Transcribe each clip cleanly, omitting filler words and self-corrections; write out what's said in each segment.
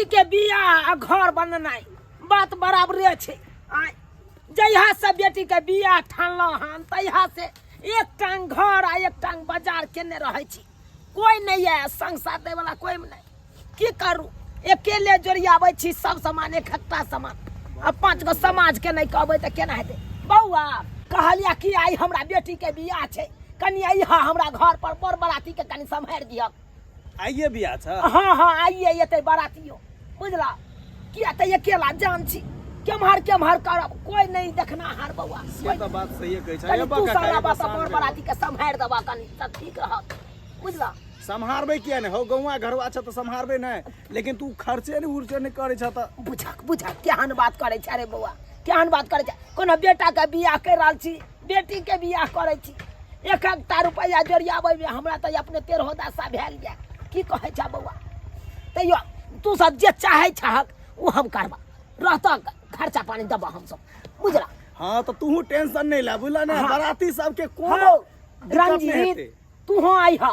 के बियाह आ घर बननाइ बात बराबरे छै। आँय, जहिया से बेटी के बियाह ठानलहुँ हन तहिया से एक टांग घर आ एक टांग बाजार केने रहै छी। कोई नहीं है संग साथ दै वाला, कोई नहीं। की करू, अकेले जोड़ियाबै छी सब सामान, एकटा सामान। आ 5 गो समाज के नहीं कहबै तऽ केना हेतै? बौआ कहलिया कि आइ हमरा बेटी के बियाह छै, कनि अइहा हमरा घर पर, बर बराती के कनि सम्हारि दिहक। आइए बियाह छै? हाँ हाँ, आइए एतै बरातियो, बुझला? किया तऽ अकेला जान छी, केम्हर केम्हर करब, कोई नहीं देखना हार बौआ। से तऽ बात सहिए कहै छै। कनि ए तू बका, सब काहे रहबह तऽ परेशान बर भेल? बराती के सम्हारि देबह कनि तऽ ठीक रहत, बुझला? सम्हारबै किया नहि हौ, गौआ घरवा छ तऽ सम्हारबै नहि, लेकिन तू खर्चे नहि उर्चे नहि करै छ तऽ। बुझक बुझक, केहन बात करै छै रे बौआ, केहन बात करै छै? कोनो बेटा के बियाह करि रहल छी, बेटी के बियाह करै छी, एक एकटा रुपैआ जोड़ियाबैमे हमरा तऽ अपने तेरहो दशा भेल यऽ। की कहै छ बौआ? तैयो तू सब जे चाहै छहक ओ हम करबा, रहतऽ खर्चा पानी देबऽ हमसब, बुझला? हाँ तऽ तू टेंशन नहि ले, बुझला ने? हाँ। बराती सबके कोनो हाँ, दिक्कत नहि रंजीत हेतै। तू हाँ अइह,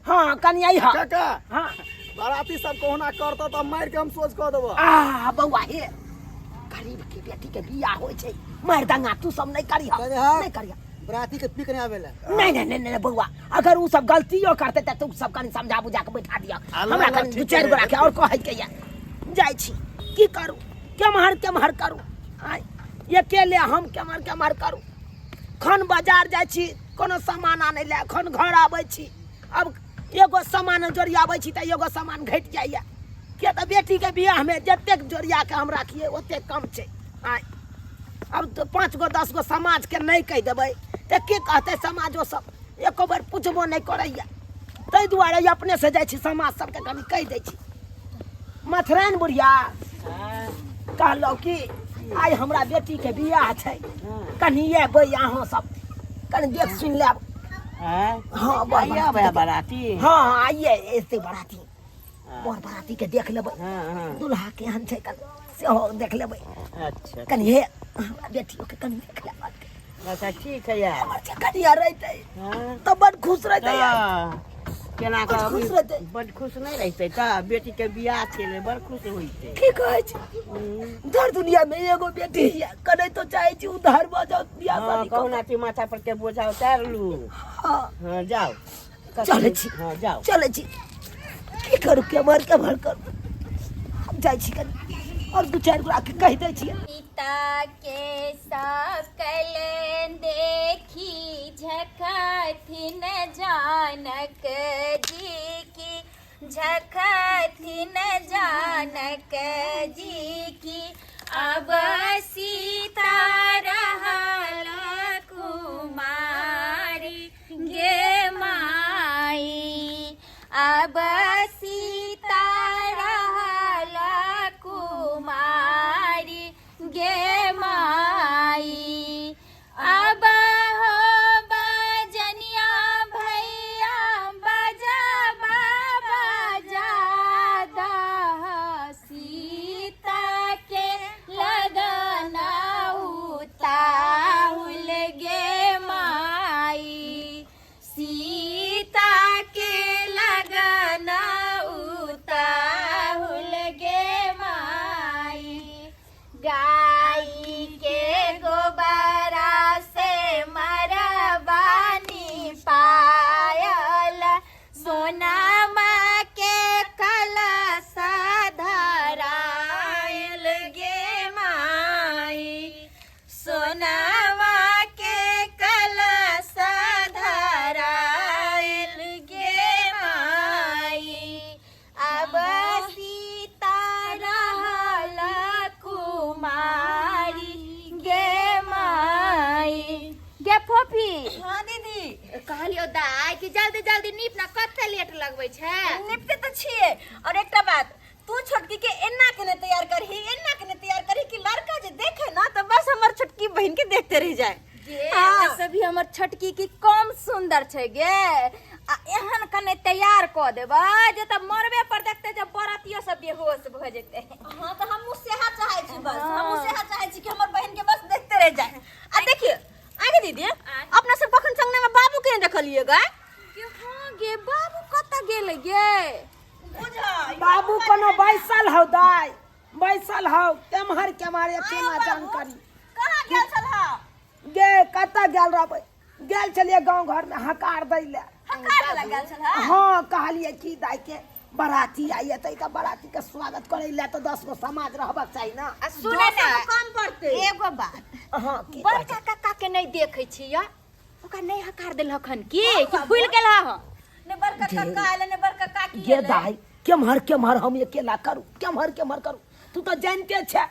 हाँ कनि अइह। काका। हाँ। बाराती सब कहुना करतौ तऽ मारि के हम सोच कऽ देबो। आ बौआ, हे गरीब के बेटी के बियाह होइ छै, मारि दंगा तू सब नहीं करिह, नहीं करिह। बराती के पीक नहीं आवेला। नहीं नहीं नहीं नहीं बौआ, अगर उ सब गलतियो करते तऽ तू सब कनि समझा बुझा के बैठा दिया। अल्लाह हमरा अल्लाह, कनि ठीक दू चारि है, गोरा के और कहै के या जाइ छी। की करू, केम्हर केम्हर करू? आँय, अकेले हम केम्हर केम्हर करू? खन बाजार जाइ छी कोनो सामान आनै लए, खन घर आबै छी। अब एगो सामान जोड़ियाबै छी तऽ एगो सामान घटि जाइए, किया तऽ बेटीके बियाहमे जतेक जोड़िया के हम राखिए ओतेक कम छै। आँय, अब तऽ 5 गो 10 गो समाजके नहि कहि देबै तऽ की कहतै? समाजो सब एको बेर पुछबो नहि करैए, ताहि दुआरे अपनेसँ जाइ छी समाज सबके कनि कहि दै छी। मथराइन बुढ़िया, कहलहुँ कि आइ हमरा बेटीके बियाह छै, कनि एबै अहाँ सब, कनि देख सुनि लेब। हाँ, बर आइए आबै बराती? हाँ, आइए एते बराती, बर बराती के देख लेबै। दुल्हा केहन छै कनि सेहो देख लेबै। अच्छा। कनि हे हमरा बेटियो के कनि देख लेबै। अच्छा ठीक है यार। हमर जे कनिया रहितै तऽ बड खुश रहितै यार। तऽ केना बड कऽ खुश रहितै। बड खुश नहि रहितै तऽ बेटी के बियाह छलै, बड़ खुश होइतै। की कहै छी, धर दुनिया में एगो बेटी है, कने तो चाहे छी उधार भऽ जाउ बियाह शादी कऽ। कहुना छी माथा पर के बोझा उतारलू। हाँ। हाँ जाओ। चलै छी। हाँ जाओ। चलै छी। की करू, केम्हर केम्हर करू? हम जाइ छी कनि और दू चारि गोरा के कहि दै छियै। सीता के सकल देखी झखथिन जानक जी की, झखथिन जानक जी की, अब सीता रहल कुमारी गे माई, अब सीता रहल कुमारी गे माई। अब हो बजनिया भैया बजा बाबा जादा, सीता के लगना उताहुल गे माई, सीता के लगना उताहुल गे माई। गाई के गोबरा से मरबानी पायल, सोनामा के कलश धरायल गे माई, सोनामा के कलश धरायल गे माई। अब सीता रहल कुमारी गे माई। गे फोफी। हाँ दीदी। कहलियो दाय कि जल्दी जल्दी नीप ना, कते लेट लगबै छै? निपते तऽ छियै। और एकटा बात, तू छोटकी के एना के ने तैयार करही, एना के ने तैयार करही कि लड़का जे देखे ना तो बस हमर छोटकी बहन के देखते रह जाए। गे। हाँ। से भी हमर छोटकी की कम सुंदर छै गे? आ एहन कने तैयार कऽ देबै जे तऽ मरबे पर देखते जे बरतियो सब बेहोश भऽ जेतै। हाँ तऽ हमहूँ सेहा चाहै छी, बस हमहूँ सेहा चाहै छी कि हमर बहन के बस देखते रह जाए। आ देखिए आगे दीदी, अपना सब कखन संगने में बाबू के नहीं देखलिए गे? गे हाँ गे, बाबू कतऽ गेलै गे? बुझा। बाबू कोनो बैसल हौ दाइ बैसल हौ केम्हर केम्हर केना जानकारी कहाँ गेल छल हा गे कतऽ गेल रहबै गेल छलियै गाँव घरमे हकार दै लए हकार वाला गेल छल हा हँ कहलियै की दाइ के बराती आइ एतै तऽ बराती के स्वागत करै लए तऽ 10 गो समाज रहबाक चाही ने आ सुने ना कम पड़तै एगो बात हँ की कहै बड़का काका के नहीं देखे छियै ओकरा नहीं हकार देलक हन की कि भूल गेल हँ ने बड़का काका आयल ने बड़का काकी गे आयल दाइ केम्हर केम्हर हम अकेला करू केम्हर केम्हर करू तू तऽ जानिते छै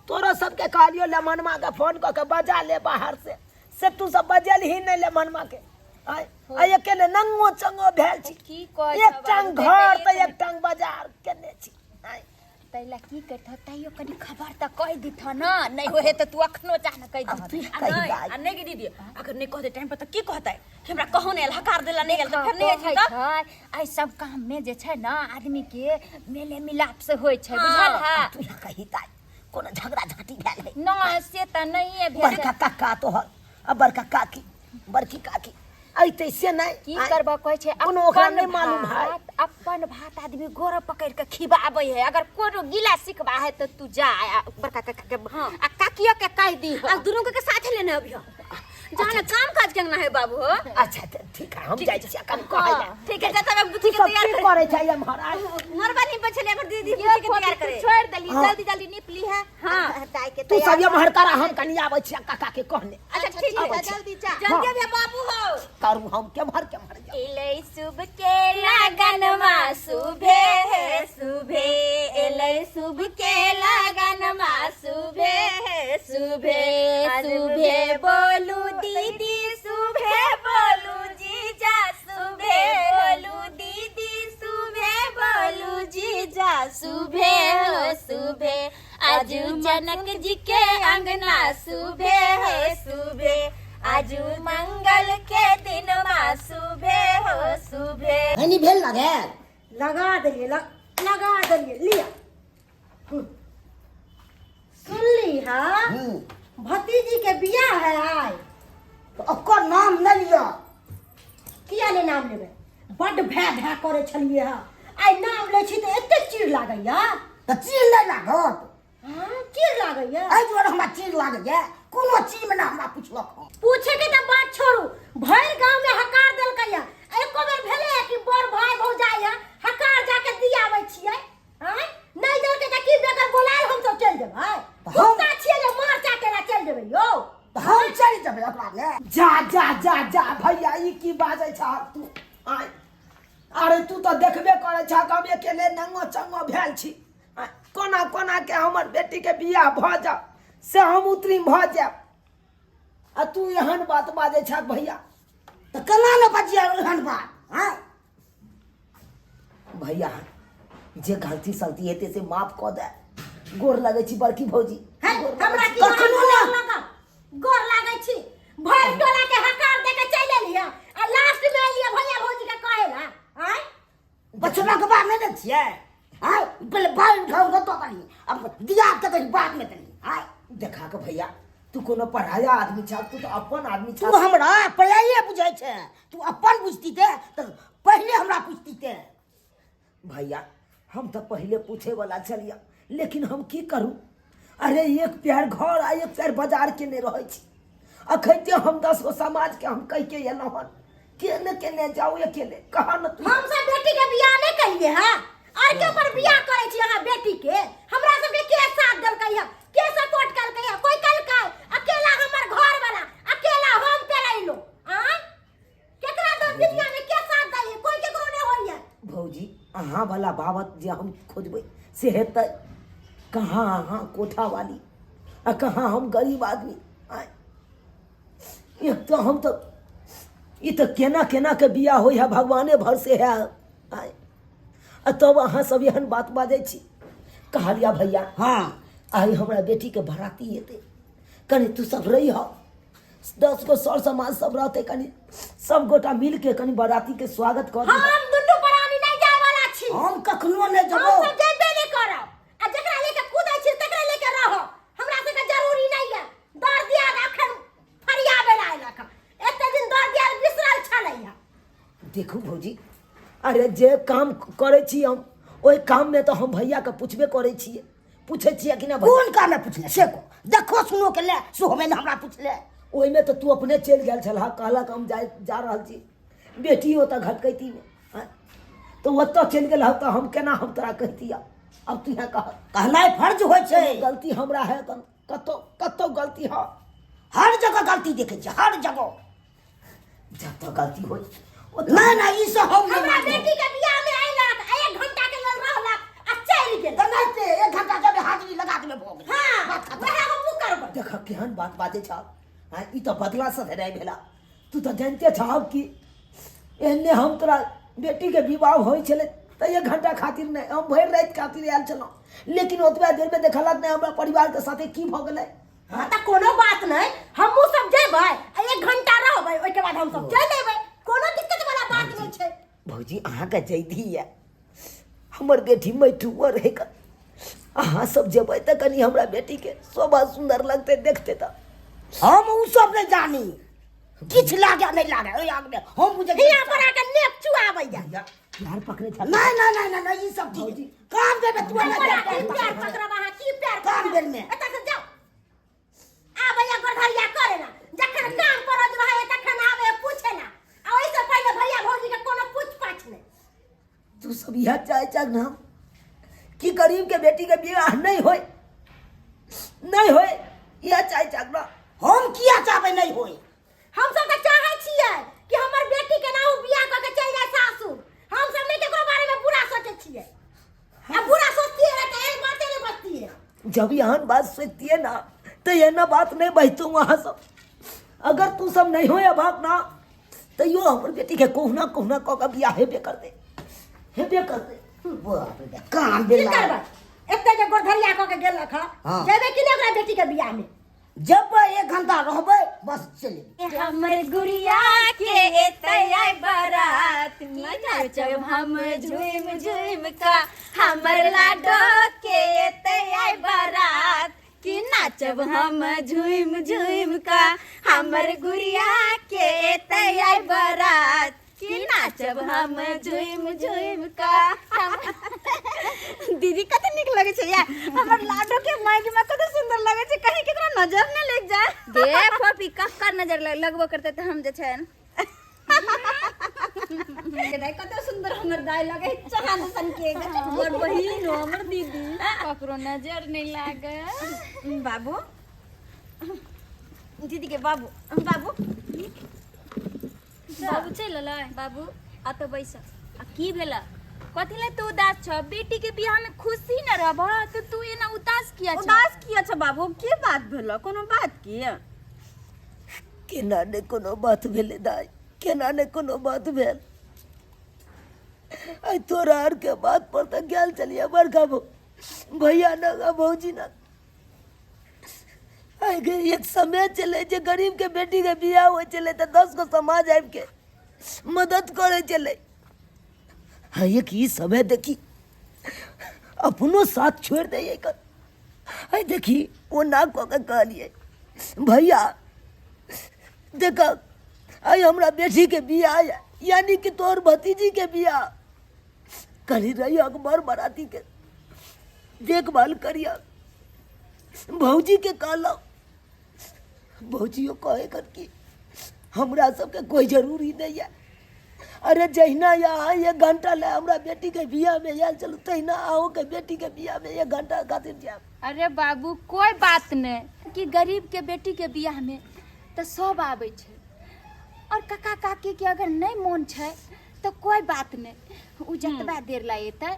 तोरो सबके कहलियो लेमनमा के फोन कऽ के बजा ले बाहर से से तू सब बजेलही नहि लेमनमा के आइ आइ अकेले नंगो चंगो भेल छी की कहै एक टांग घर तऽ एक टांग बाजार केने छी आइ तैला की करतह तैयो कनी खबर तऽ कहि दितह ना नहि होए तऽ तू अखनो जा ने कहि आब दिहऽ तू आ कहि नहि दाइ आ नहि गे दीदी अगर नहि कहतै टाइम पर तऽ की कहतै कि हमरा कहू नहि आयल हकार देला नहि आयल तऽ फेर नहि कहै अयथिन तऽ छै एहि सब काम में जे छै ना आदमी के मेले मिलाप से होइ छै बुझल है तू कहि दाइ कोनो झगड़ा झाँटी भेल है ना से तऽ नहिए भेल बड़का काका तोहर आ बड़का काकी बड़की काकी अयतै से नहि की आँय? करबह कहै छै कोनो ओकरा अपन नहि मालूम है। भात अपन भात आदमी गोर पकड़ि के खिबाबै है अगर कोनो गिला सिखबा है तऽ तू जा आ बड़का काका के आ काकियो के कहि दी आ दुनू के साथे लेने अबियो जाने काम काज केना है बाबू हो अच्छा तऽ ठीक है हम जाइ छियै कनि कहै लए ठीक है जब तक बुच्ची तू के सब तैयार की करे करै छै एम्हर आय मरबा नहीं बचले हमर दीदी ये बुच्ची के फोटो तैयार तू करे छोड़ि देली हाँ। जल्दी जल्दी निपली है हाँ। दाई के तू सब एम्हर करा हम कनि आबै छियै काका के कहने अच्छा ठीक है जल्दी जा जल्दी अबियो बाबू हो करू हम केम्हर केम्हर जाउ एलै शुभ के लगनमा शुभे हे शुभे एलै शुभ के लगनमा शुभे हे शुभे शुभे बोलू दीदी शुभे बोलू जीजा शुभे बोलू दीदी शुभे बोलू जीजा शुभे हो शुभे आजू जनक जी के अंगना शुभे हो शुभे आजू मंगल के दिन मा शुभे हो शुभे खैनी भेल लगायल लगा देलियै लगा देलियै लिअ सुनली हाँ भतीजी के बियाह है आइ तऽ ओकर नाम नहि लिअ किया नहि नाम लेबै बड्ड भै भै करै छलियै हँ आइ नाम लै छी तऽ एते चिड़ लागैया तऽ चीड़ नहि लागत हाँ चिड़ लागैया एहि दुआरे हमरा चीड़ लागैया कोनो चीजमे ने हमरा पुछलक हँ पूछे के तऽ बात छोड़ू भरि गांव में हकार देलकैया एको बेर भेलै है कि बड़ भाई भौजाई है हकार जाके दियाबै छियै आँय नहि देलकै तऽ की बेगर बोलायल हम सब चलि जेबै कुत्ता छियै जे मार चाटे ला चलि जेबै यौ तऽ हम चलि जेबै ओकरा ले जा जा जा जा भैया ई की बाजै छह तू आँय अरे तू तऽ देखबे करै छह हम अकेले नंगो चंगो भेल छी आँय, कोना कोना के हमर बेटी के बियाह भऽ जाओ से हम उतरी भऽ जायब आ तू एहन बात बाजै छह भैया तऽ केना ने बजियै एहन बात हँ भैया जे गलती सलती हेतै से माफ कऽ दे गोर लगै छी बड़की भौजी है गोर लगै हमरा छी। की अहाँ कखनो गोर ना लागब गोर लागै छी भरि टोला के हकार दे के चलि एलियै आ लास्ट में एलियै भैया भौजी के कहे ला आँय बचना के बाद नहि दै छियै हँ पहिले बाल उठाउ कतऽ करी अब दिया के कही बाद में तनी हँ देखा के भैया तू कोनो पराया आदमी छह तू तऽ अपन आदमी तू छह हमरा पराये बुझै छै तू अपन बुझती ते तऽ पहिले हमरा पूछती ते भैया हम तऽ पहिले पूछे वाला छलियै लेकिन हम की करू अरे एक पैर घर आ एक पैर बाजार केने रहै छी अखैते हम 10 गो समाज के हम कहि के एलहुँ हन केने केने जाउ अकेले कहा न तू हम सब बेटी के बियाह नहीं कहिए है और के पर बियाह करे छी अहाँ बेटी के हमरा सब के के साथ देलकै है के सपोर्ट कलकै है कोई कलकै अकेला हमर घर वाला अकेला हम पेरैलो आय केकरा दस दुनिया में के साथ दैए कोई केकरो नहीं होइए भौजी अहाँ वाला बाबत जे हम खोजबै से हेतै कहाँ अहाँ कोठा वाली आ कहाँ हम गरीब आदमी आँय एक तऽ हम तऽ ई तऽ केना केना के बियाह होइ है भगवाने भरसे है आँय आ तब अहाँ सब एहन बात बाजै छी कहलिया भैया हँ आइ हमरा बेटीके बराती एतै कनि तू सब रही 10 गो सर समाज सब रहते कनि सब गोटा मिल के कनि बराती के स्वागत कर दिहऽ। हम दुनू प्राणी नहीं जाए वाला छी हम कखनो नहि हम जेबो सब जेबे नहीं करब आ जकरा लेके कूदै छी तकरे लेके रहो हमरा सबके जरूरी नहीं है दर दियाद अखन फरियाबे ला अयलक हँ। एते दिन दर दियाद बिसरल छलै हँ देखू भौजी अरे जे काम करै छी हम ओहि काममे तऽ हम भैयाके पुछबे करै छियै पूछै छियै कि ना भैया? कोन काम में पूछले से को देखो सुनो के ले सो हमें हमरा पूछले ओहिमे तऽ तू अपने चलि गेल छलह कहलक हम जाय जा रहल छी बेटी ओतऽ घटकैतीमे आँय? तऽ ओतऽ चलि गेल तऽ हम केना हम तोरा कहितियऽ अब तू यहाँ कह कहनाइ फर्ज होइ छै गलती हमरा है कतौ कतौ गलती है हर जगह गलती देखै छै हर जगह जतऽ गलती होइ नहि नहि ई सब हम नहि हमरा मानब। बेटी के बियाह में अयलक आ एक घंटा के लेल रहलक आ चलि गेल तऽ नहि ते एक घंटा जब हाजिरी लगा देबै भऽ गेल हाँ बात खतम। वएह हमहूँ करबै देख केहन बात बाजै छह आँय ई तऽ बदला से हेराइ भेला तू तऽ जानिते छह कि एहने हम तोरा बेटीके विवाह होइ छलै तऽ एक घंटा खातिर नहि हम भरि राति खातिर आयल छलहुँ लेकिन ओतबा देरमे देखलक नहि हमरा परिवारके साथे की भऽ गेलै हाँ तऽ कोनो बात नहि हमहूँ सब जेबै आ एक घंटा रहबै ओहिके बाद हम सब चलि अयबै कोनो दिक्कत वाला बात नहि छै भौजी अहाँके जैधी यऽ हमर बेटी मैठुआ रहै कऽ अहाँ सब जेबै तऽ कनि हमरा बेटीके शोभा सुन्दर लगतै देखतै तऽ हम उ सब नहि जानी किछु लागे नहि लागे ओहि आगमे हम बुझै हियाँ पर आके नेप चुआबै जा प्यार पकड़े छल नहि नहि नहि नहि नहि ई सब चीज काम देबै तू नहि हमरा की प्यार पकड़ब अहाँ की प्यार काम बेर में। एतऽ से जाउ आबैया गोरधरिया करे ना जखन काम करत रहे तखन आबे पूछे ना आ ओहिसँ पहिले भैया भौजी के कोनो पूछ पाछ नहि तू सब इएह चाहे छह ना कि गरीब के बेटी के बियाह नहीं होए नहीं होए इएह चाहे छह ना हम किया चाहबै नहि होय हम सब तऽ चाहै छियै कि हमर बेटी के ना बियाह कऽ के चलि जाय सासुर हम सब नहि केकरो बारे में बुरा सोचै छियै आ बुरा सोचतियै रहे तऽ एहन बाते नहि बजतियै जब एहन बात सोचतियै ना तो एना बात नहीं बजतू वहाँ सब अगर तू सब नहीं हो अभाव ना तैयो हमर बेटी के कहुना कहुना कऽ के बियाह हेबे करतै हेबे करतै बाप रे काम की बेला करबै एते जे गोरधरिया कऽ के गेलक हँ हाँ। जेबै कि नहि ओकरा बेटी के बियाह में जब एक घंटा रहबै बस चलि हमर गुड़िया के एतै आइ बारात नाचब हम झूम झूम का हमर लाडो के एतै आइ बारात कि नाचब हम झूम झूम का हमर गुड़िया के एतै आइ बारात कि नाचब हम झूम झूम का दीदी कते नीक लगे छै यार हमर लाडो के माइक में कते सुंदर लगे छै कहीं केकरो नजर ने लग जाए गे फोपी कक्कर नजर लगबो करते तऽ हम जे छै दाई कते सुंदर हमर दाई लगे चांद सन के हमर बहिन हो हमर दीदी ककरो नजर नहीं लागे बाबू दीदी के बाबू बाबू बाबू चलि अलै बाबू आ तऽ बैस आ की भेल कथी ले तू उदास छ बेटी के बियाह में खुशी न रहब तऽ तू एना उदास किया छ उदास किया छ बाबू की बात भेल कोनो बात की केना ने कोनो बात भेलै दाइ केना ने कोनो बात भेल आइ तोरा आरके बात पर तऽ गेल छलियै बड़का भैया न आ भौजी न आइ गे एक समय छलै जे गरीबके बेटीके बियाह होइ छलै तऽ 10 गो समाज आबिके मदद करै छलै आ एक ई समय देखी अपनो साथ छोड़ि दैयै एकर आइ देखी ओना कऽ के कहलियै भैया देख आइ हमरा बेटीके बियाह यऽ यानी कि तोहर भतीजीके बियाह करी रही अकबर बरातीके देखभाल करिया भौजी के कहलहुँ भौजियो कहे कर कि हमरा सबके कोई जरूरी नहीं है अरे जहिना यहाँ एक घंटा ले हमरा बेटी के बियाह में आयल चलू तहिना अहूँ के बेटी के बियाह में एक घंटा खातिर जायब अरे बाबू कोई बात नहीं कि गरीब के बेटी के बियाह में तऽ सब आबै छै और काका काकी के अगर नहीं मोन छै तऽ कोई बात नहीं उ जतबा देर ला एतै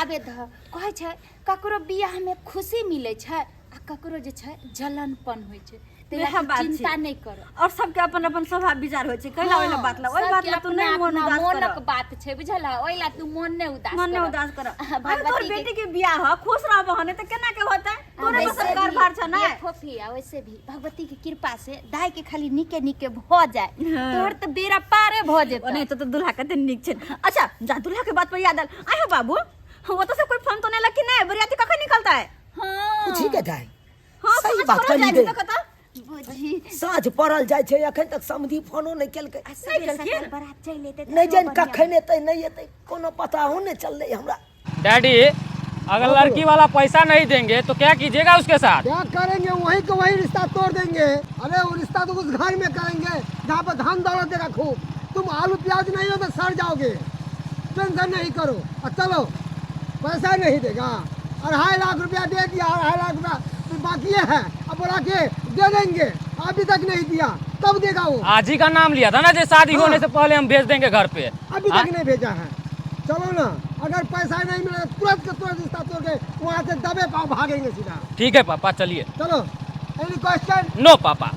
आबे दह कहै छै ककरो बियाह में खुशी मिलै छै आ ककरो जे छै जलनपन होइ छै ताहि वएह लए बात छै। चिंता नहि कर और सबके अपन अपन स्वभाव विचार होइ छै कैला ओहि बात ला ओहि बात ला तू नहि मोन उदास कर मोनक बात छै बुझल ओहि ला तू मोन नहि उदास मन नहि करऽ। उदास कर भगवती तोर के- बेटी के बियाह ह खुश रहब हने त केना के होतै तोरे पर वैसे सरकार भी, भार छ ना ये फोफी आ वैसे भी भगवती के कृपा से दाई के खाली निके निके भ जाए तोहर त बेड़ा पारे भ जेतै नहीं तो तो दूल्हा कते नीक छै अच्छा जा दूल्हा के बात पर याद आयल आय हो बाबू वो तो सब कोई फोन तो नहीं लगी नहीं बरियाती कखन निकलता है हाँ पूछी के दाई हाँ सही साँझ बात पड़ल कहली जाइ गई छै कतऽ बुझी साँझ पड़ल जाइ छै अखन तक समधी फोनो नहि केलकै सबेर केलखिन? सकाल बरात चलि एतै तऽ नहि सेहो जानि बढ़िआँ। कखन एतै नहि एतै कोनो पताहो नहि चललै हमरा डैडी अगर लड़की वाला पैसा नहीं देंगे तो क्या कीजिएगा उसके साथ? क्या करेंगे, वही को वही रिश्ता तोड़ देंगे। अरे वो रिश्ता तो उस घर में करेंगे जहाँ पर धन दौलत देगा खूब। तुम आलू प्याज नहीं हो तो सड़ जाओगे, टेंशन नहीं करो। और चलो, पैसा नहीं देगा, 2.5 लाख रुपया दे दिया, 2.5 लाख रुपया तो बाकी है, अब बोला के दे देंगे, अभी तक नहीं दिया, तब देगा वो। आज ही का नाम लिया था ना, जो शादी होने से पहले हम भेज देंगे घर पे। अभी तक नहीं भेजा है। चलो ना, अगर पैसा नहीं मिला तो तुरंत के तुरंत रिश्ता तोड़ के वहाँ से दबे पाँव भागेंगे सीधा। ठीक है पापा, चलिए। चलो, एनी क्वेश्चन? नो पापा।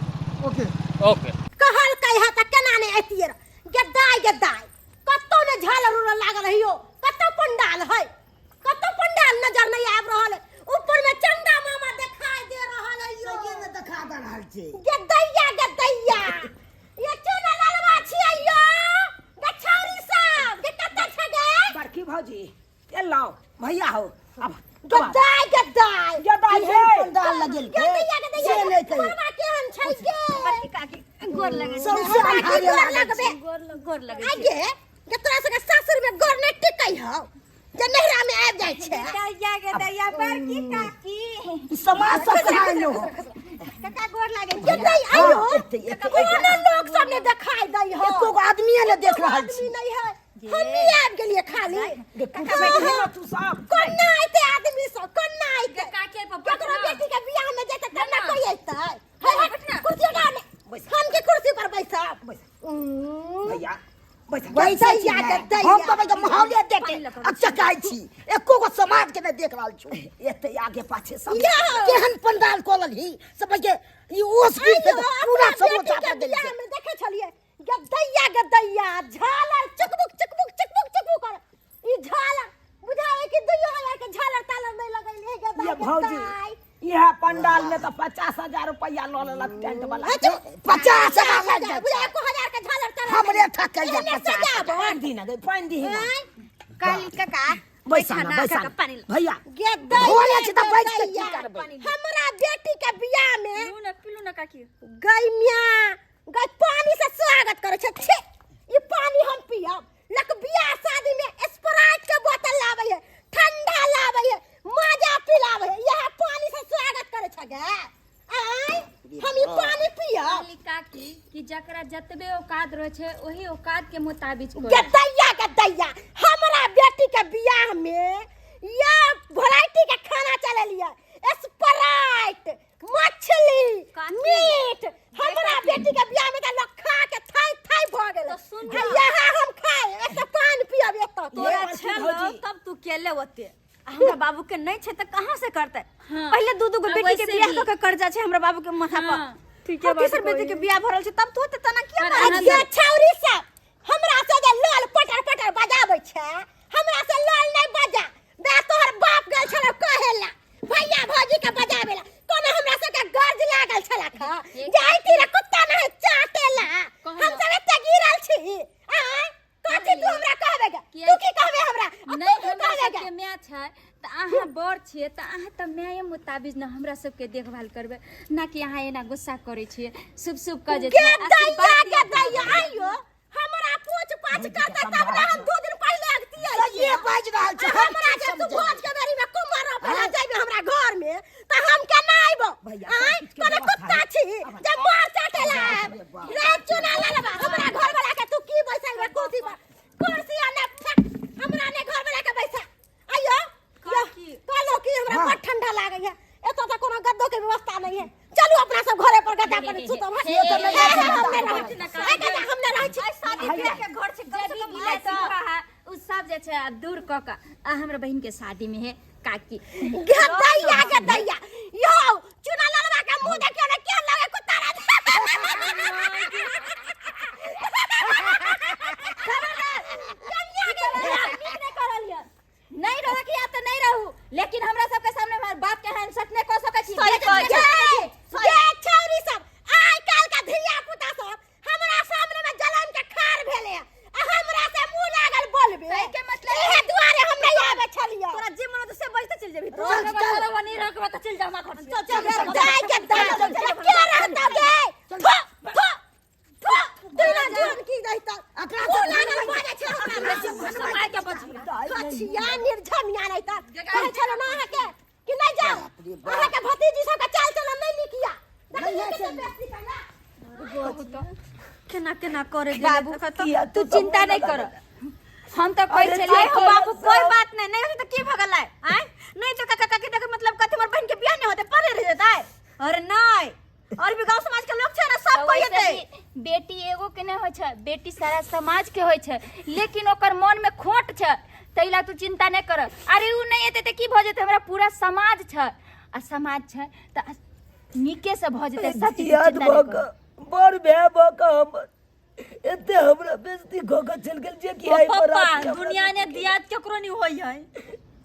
ओके। ओके। कहलकै है तऽ केना नहि ऐतियै रऽ? गद्दाइ गद्दाइ कतौ ने झालर उलर लागल है यौ, कतौ पंडाल है, कतौ पंडाल नजर नहीं आबि रहल है। ऊपर में चंदा मामा देखाई दे रहल है यौ। सहिए ने देखा दे रहल छै। गद्दैया गद्दैया ये चुना ललवा छियै यौ, गछौरी सब गे कतऽ छै गे? बड़की भौजी एलहुँ, भैया हो अब। गद्दाइ गद्दाइ। गद्दाइ केहन छै। पंडाल लगेलकै गद्दैया गद्दैया से नहि कहियौ। मरबा केहन छै गे? बड़की काकी, गोर लगै छी। सौंसे हमरा की अन्हारे गोर लागल लगबे? छै। गोर गोर लगै छी। आगे जे तोरा सबके सासुर में गोर नहि टिकै हौ, जे नैहरा में आबि जाइ छै। दैया गे दैया, बड़की काकी। ई समाज सब कहाँ एलो हो? काका, गोर लागै के नहि आइयो? हाँ, एते एते। कोनो लोक सब नहि देखाई दै हौ। एको गो आदमीए ने देख रहल आदमी छी। नहि है, हमही आबि गेलियै खाली। काका बैठही ने तू सब। कोना ऐते आदमी सब, कोना ऐते? काके पर केकरो बैठना। बेटी के बियाह में जेतै तब ने ना। कोई ऐतै। हे हट, कुर्सी हटा ने। हम के कुर्सी पर बैसब? भैया बैठ। बैसै छी गद्दैया, ने। गद्दैया। हम तऽ भाई माहौले देख के पानि लऽ कऽ अचकाइ छी, एको गो समाज के नहि देख रहल छी। एते आगे पाछे सब। यौ। केहन पंडाल कऽ ही सब के ई ओस गिर आइयो, पूरा अपना समोसा बेटी के पर गेल बियाह छै। में देखै छलियै गद्दैया गद्दैया झालर चुकबुक चुकबुक चुकबुक चुकबुक कर। ई झालर बुझावे कि 2000 के झालर तालर नहीं लगैले गद्दा। ये भौजी, यह पंडाल में तो 50,000 रुपया लऽ लेलक टेंट वाला। 50,000 लागि जाइ बुझा छै। 1000 के झालर तालर। हमरे ठकैया एहने 50। सजाबो। पानि दी ना गई, पानि दी ना। आँय? काली काका। बैसा ना, बैठा बैसा काका, ना। पानी ला। भैया। गद्दैया घोड़े छै तऽ बैठ के की गद्दैया। करबै? हमरा बेटी के बियाह में पीलू ना, पीलू ना काकी। गई मिया गई, पानी से स्वागत करे छै। छे, ई पानी हम पियब? लक बियाह शादी में स्प्राइट के बोतल लाबै है, ठंडा लाबै है, माजा पिलाबै है, यह पानी से स्वागत करे छै गे। आय, हम ई पानी पियब? काली काकी, कि जकरा जतबे औकात रहे छै ओही औकात के मुताबिक करू। गदैया गदैया, हमरा बेटी के बियाह में या वैरायटी के खाना चलेलिए, स्प्राइट, मछली, काकी, मीट। हमरा बेटी के बियाह में त लोग खा के थाई थाई भ गेल। तो सुन आ यहाँ हम खाए एक पान पियब एतऽ के। तोरा बड़की छलो भौजी। तब तू केले ओते, आ हमरा बाबू के नहीं छै त कहाँ से करते? हाँ। पहले दू दू गो आ बेटी के वैसे बियाह भी। क के कर्जा छै हमरा बाबू के माथा पर। हाँ। ठीक है, तेसर बेटी के बियाह भरल छै तब तू ओते तना किया पर मारै अहाँ छी? ये छौरी सब हमरा से जे लाल पटर पटर बजाबै छै, हमरा से लाल नहीं बजा बे। तोहर बाप गेल छल कहेला भैया भौजी के बजाबेला, कोनो हमरा सबके गर्ज लागल छला खा जाइती रे कुत्ता नहीं चाटेला। हम सब एते गिरल छी। आय, कथी तू हमरा कहबे गे? किया? तू की कहबे हमरा? आ नहीं, तू की हमरा कहबे गे? सबके माय छै तऽ अहाँ बड़ छियै तऽ अहाँ तऽ माये मुताबिक ने हमरा सबके देखभाल करबै ना, कि अहाँ एना गुस्सा करै छियै शुभ शुभ कऽ जे छै, गे दैया आशीर्वाद गे दिअ। दैया, आइयो हमरा पूछ पाछ करते तब ने हम 2 दिन पहिले अगतियै। सहिए बाजि रहल छै, हम हमरा की जे तू समझै? भोज के बेरी में कुम्हर रोपे ला जाइबे हमरा घर में त हम केना आइबो? भैया, आँय, सब किछुके कोनो व्यवस्था कुत्ता है। छी जे मार चाटे ला आएब? रे चुना ललबा, हमरा घर वाला के तू की बैसेबे कुर्सी पर? कुर्सी आने फेक, हमरा ने घर वाला के बैसा। आइयो। काकी। कहलो कि हमरा बड़ ठंडा लागे है, एतऽ तऽ कोनो गद्दो के व्यवस्था नहीं है। चलू, अपना सब घरे पर गद्दा पर सुतब। से तऽ नहीं, हम नहि रहै छी। ए, गद्दा हम नहि रहै छी। शादी ब्याह के घर छै, कम जे से भी कम गिला आय तऽ शिकवा है उ सब जे छै आब दूर कऽ कऽ आ हमरा बहिन के शादी में है काकी। गदैया गदैया यौ, चुना ललवा के मुंह देखियो ने, केहन लगे कुत्ता रे। नीक नहि करल यऽ। नहीं रह के या तऽ नहीं रहू, लेकिन हमरा सबके सामने हमर बाप के हम सट नहीं कऽ सकै छी। सही बेइज्जत कहै नहि कऽ सकै छी। जे छौरी सब आइ काल्हि के धिया पुता सब हमरा सामने में जलन के खार भेले आ हमरा से मुंह लागल बोलबे। के मतलब इहे दुआरे हम नहीं आवे छलियो। तोरा जे मन होतौ से बजते चलि जेबही तू। चल, चल। चल, नहीं रखबा तऽ चलि जा हमरा घर से। चल चल, जाय के दाय के रहता गे। थो थो थो, तू ना जोन की दैता एकरा मुंह तऽ लागल बाजे छै हमरा। मार के बचिया। कछिया निर्झमिया नहीं। केना केना करे गेलै बाबू तखन तऽ किया तू सब चिंता नहीं लगा कर देला? हम तो कहै अरे छलियै आय हो कि बाबू कोई बात नहीं नहीं होते तो की भऽ गेलै आय नहीं तो काका काकी देख मतलब कथी हमर बहन के बियाह नहीं होते परे रह जेतै अरे नहीं और भी गांव समाज के लोग छै ना सब तऽ कोई वैसे हेतै भी बेटी एगो के नहि होइ छै, बेटी सारा समाज के होइ छै, लेकिन ओकर मन में खोट छै, ताहि ला तू चिंता नहि कर। अरे उ नहि एतै तऽ की भऽ जेतै, हमरा पूरा समाज छै आ समाज छै तऽ नीके से भऽ जेतै सब चीज, याद चिंता भऽ नहि कर। कऽ बड़ भाय भऽ कऽ हमर एते हमरा बेइज्जती कऽ कऽ चलि गेल जे कि आइ पप्पा बराती हमरा दुनिया ने दियाद केकरो नहीं होई है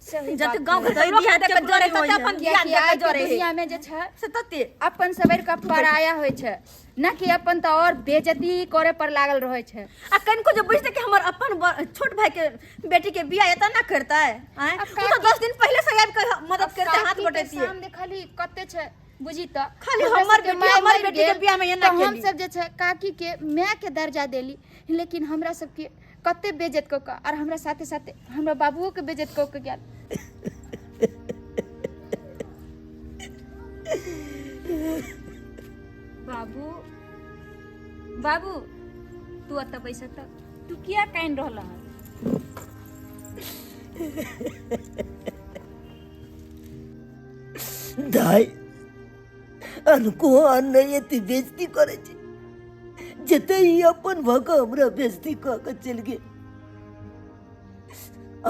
सही जते बात गांव घर लोक दियाद देख केकरो जरे नहि तते होई है। अपन दियाद कियाकि देख आइके जरे है दुनिया में जे छै से तते अपन सबेर का पराया होइ छै न कि अपन तऽ और बेइज्जती करे पर लागल रहै छै। आ कनिको जे बुझतै कि हमर अपन छोट भाई के बेटी के बियाह एतऽ ना करतै आँय आ ओ तऽ काकी- 10 दिन पहिले से आबि के मदद करतै, हाथ काकी के बटैतियै। शाम देखली कते छै बुझी तऽ खाली हमरा हमर सबके बेटी- माय हमर मरि बेटी के गेल, बियाह में एना तऽ हम केली। सब जे छै काकी के माय के दर्जा देली, लेकिन हमरा सबके कते बेइज्जत कऽ कऽ और हमरा साथे साथे हमरा बाबुओ के बेइज्जत कऽ के गेल। बाबू बाबू तू एतऽ बैस, तऽ तू किया कानि रहल हन? दाइ अनको नहि एते बेइज्जती करै छै जते ई अपन भऽ कऽ हमरा बेइज्जती कऽ कऽ चलि गेल।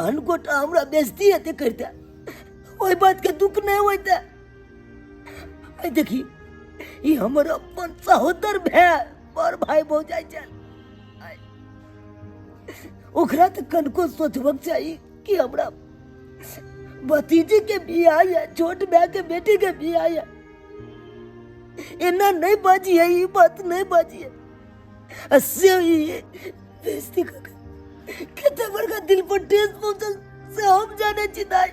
आन गोटा हमरा बेइज्जती एते करिते ओहि बात के दुख नहि होइते। आइ देखी ई हमर अपन सहोदर भाय बड़ भाय भौजाइ छल, आइ ओकरा तऽ कनको सोचबक चाही कि हमरा भतीजी के बियाह है, छोट भाई के बेटी के बियाह है, एना नहीं बाजी है, ई बात नहीं बाजी है। आ से ई बेइज्जती कऽ के कते बड़का दिल पर ठेस पहुंचल से हम जाने छी दाई,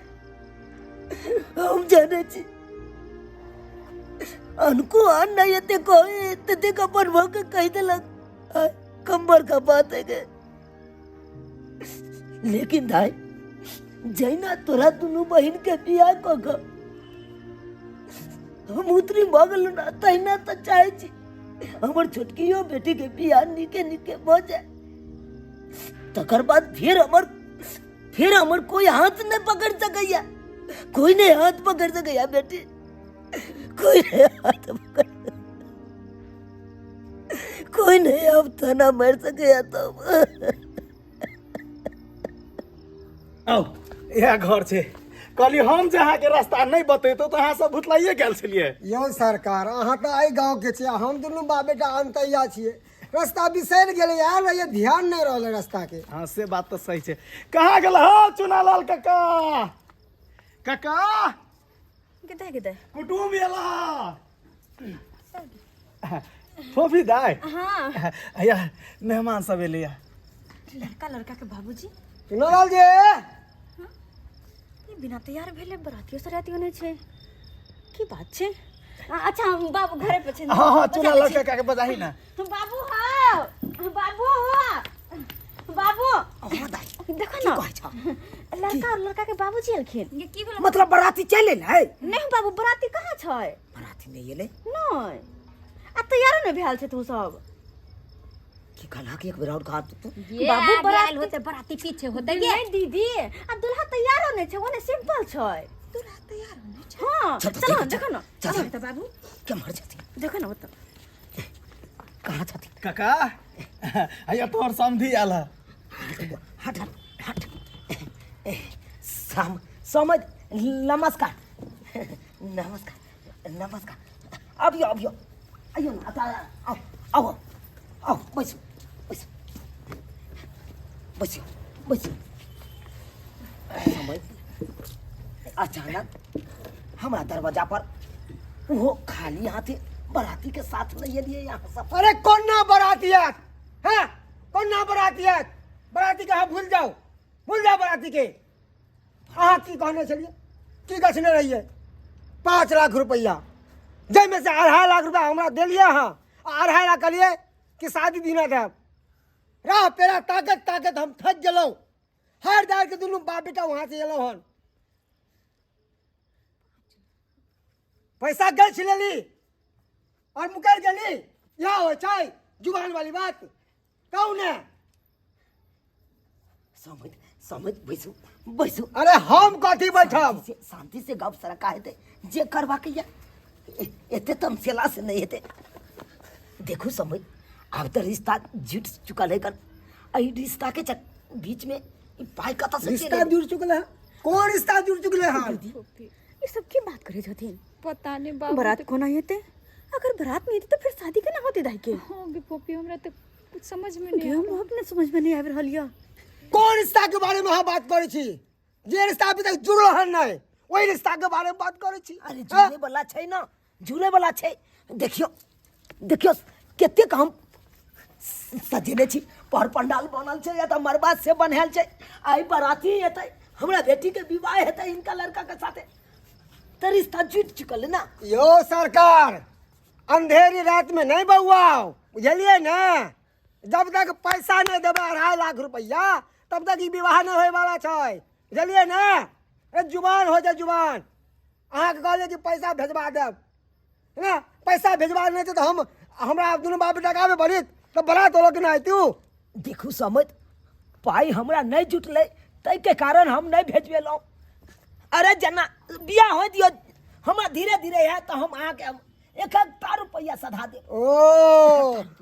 हम जाने छी। अनको आन नहीं एते कहे तते अपन भऽ के कहि देलक, आ, कम बड़का बात है गे। लेकिन दाई जहिना तोरा दुनू बहिन के बियाह कऽ कऽ हम उतरी भऽ गेलहुँ ना, तहिना तऽ चाहै छी हमर छोटकियो बेटी के बियाह नीके नीके भऽ जाय, तकर बाद फेर हमर कोई हाथ नहीं पकड़ सकैया, कोई नहीं हाथ पकड़ सकैया बेटी, कोई नहीं हाथ पकड़, कोई नहीं अब थाना मार सकैया तब। आउ इएह घर छै। कहली हम जे अहाँके रास्ता नहि बतैतहुँ तऽ अहाँ सब भुतलाइए गेल छलियै। यौ सरकार, अहाँ तऽ एहि गाँवके छियै, हम दुनू बाप बेटा अनतैया छियै, रास्ता बिसरि गेलै, आयल रहियै ध्यान नहि रहलै रास्ताके। हाँ से बात तऽ सही छै। कहाँ गेल हौ चुनालाल काका? काका कतऽ कतऽ कुटुम्ब एला। फोफी दाय। हाँ अया मेहमान सब एलैया। लड़का लड़का के बाबूजी चुनालाल जी ई बिना तैयार भेले बरातियो सरातियो नहि छै, की बात छै? अच्छा हम बाबू घरे पे छै। हाँ हाँ चुनालाल काका के बजाही ना। बाबू हो, बाबू हो, बाबू हाँ दाई देखो की ना कहै छह? लड़का और लड़का के बाबूजी एलखिन। ये की भेल? मतलब बराती चलि एलै? नहीं बाबू बराती कहाँ छै? बराती नहि एलै? नहीं आ तैयारो नहि भेल छै तू सब। की कहलक एक बेर और कहा तू? ये बाबू आगे बराती- आयल होते बराती पीछे होते ये। नहीं दीदी आ दुल्हा तैयारो नहीं छै, ओने सिंपल छै। दुल्हा तैयार नहीं छै? हाँ चल, चलो चल, देखो ना चल। चलो तो बाबू केम्हर छथिन? देखो ना ओतऽ कहाँ छथिन? काका अया तोहर समधी आयल है। हट हट हट। सम समझ नमस्कार नमस्कार नमस्कार। अबियो अबियो आइयो ना, आओ आओ आओ बैसू बैसू बैसू बैसू। समझ अचानक हमरा दरवाजा पर वो खाली हाथे बराती के साथ नहीं एलिए यहाँ सब। अरे कौन ना बराती आयत? हाँ कौन ना बराती आयत? बराती के अहाँ भूल जाओ, भूल जाओ बराती के। अहाँ की कहने छलियै, की गछने रहियै? 5 लाख रुपैआ, जाहिमे से 2.5 लाख रुपैआ हमरा देलियै अहाँ, आ 2.5 लाख कहलियै कि शादी दिना देब। राह पेरा ताकत ताकत हम थकि गेलहुँ, हारि दारि के दुनू बाप बेटा वहाँ से एलहुँ हन। पैसा गछि लेली और मुकरि गेली। इएह होइ छै जुबान वाली बात कहू ने। समझ समझ, बैसू बैसू। अरे हम कथी बैठब? शांति से गप सरका हेतै, जे करबाक ये एते तमसेला से नहीं हेतै। देखू समझ, आब तऽ रिश्ता जुटि चुकल है कन, एहि रिश्ता के बीच में ई पाइ कतऽ से रिश्ता चलि एलै? जुड़ चुकल है? कौन रिश्ता जुड़ चुकल है? ई सब की बात करे छथिन? पता नहीं बाबू। बारात कोना हेतै? अगर बारात नहीं हेतै तऽ फिर शादी केना होतै दाई के? हाँ गे फोफी, हमरा तो कुछ समझ में नहीं गे, हम अपने समझ में नहीं आबि रहल यऽ। कौन रिश्ता के बारे में अहाँ बात करै छी? जे रिश्ता अभी तक जुड़ल हन नहीं, ओहि रिश्ता के बारे में बात करै छी। अरे जुड़े वाला छै ना, जुड़े वाला छै। देखियो देखियो कतेक हम सजेने छी, पर पंडाल बनल छै या तऽ मरबा से बनायल छै। आइ बराती एतै, हमरा बेटी के विवाह हेतै हिनका लड़का के साथे, तऽ रिश्ता जुटि चुकल है ना। यो सरकार, अंधेरी रात में नहीं बउआओ, बुझलिए ने? जब तक पैसा नहीं देबै 2.5 लाख रुपया तब तक ई विवाह नहीं होए वाला छै, बुझलिए ने? ए जुबान हो जाए जुबान। अहाँके कहलियै कि पैसा भेजबा देब है ना, पैसा भेजबा नहि छै तऽ हम हमरा दुनू बाप बेटाके आबे पड़त तऽ बरात होलो कि नहि तू? देखू समझ, पाइ हमरा नहि जुटलै ताहिके कारण हम नहि भेजबेलहुँ। अरे जेना बियाह होइ दियौ हमरा धीरे धीरे हैत तऽ हम अहाँके एक एकटा रुपैआ सधा देब। ओ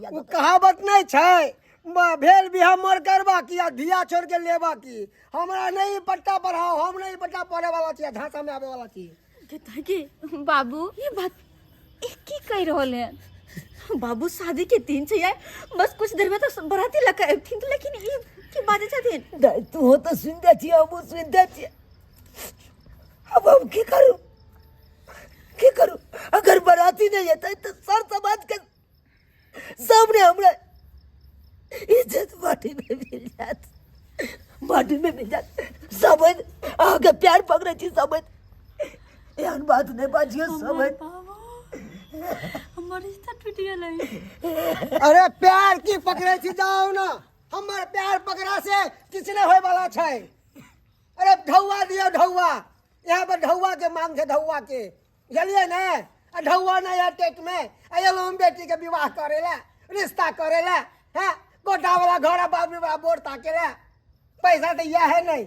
ओ कहावत नहि छै, भेल बियाह मर करबा की आ धिया छोड़ के लेबा की। हमरा नहि पट्टा पढ़ाओ, हम नहि पट्टा पढ़े वाला छी आ झांसा में आबे वाला छी। के बाबू ये बात ई की कहि रहल है? बाबू शादी के दिन छै यार, बस कुछ देर में तो बराती लऽ के अबथिन, लेकिन ई की बाजै छथिन? दाइ तू तऽ सुनिते छियै, हमहूँ सुनिते छियै। अब हम की करू की करू? अगर बराती नहीं एतै तऽ सर समाज के सामने हमरा इज्जत माटी में मिल जात, माटी में मिल जात। समझ, अहाँके प्यार पकड़ै छी समझ, एहन बात नहि बाजियौ समझ। हमर रिश्ता टूटि गेलै। अरे प्यार की पकड़ै छी, जाउ ना, हमर प्यार पकड़ा से किछु नहि होय वाला छै। अरे ढौआ दियौ ढौआ, यहाँ पर ढौआ के मांग छै, ढौआ के, बुझलियै ने? आ ढौआ नहि है टेट में, आ एलहुँ हम बेटी के विवाह करे ला, रिश्ता करे ला, हैं कोटा वाला घर आ बाबरी वाला बोर ताके ला, पैसा तऽ इएह है नहीं,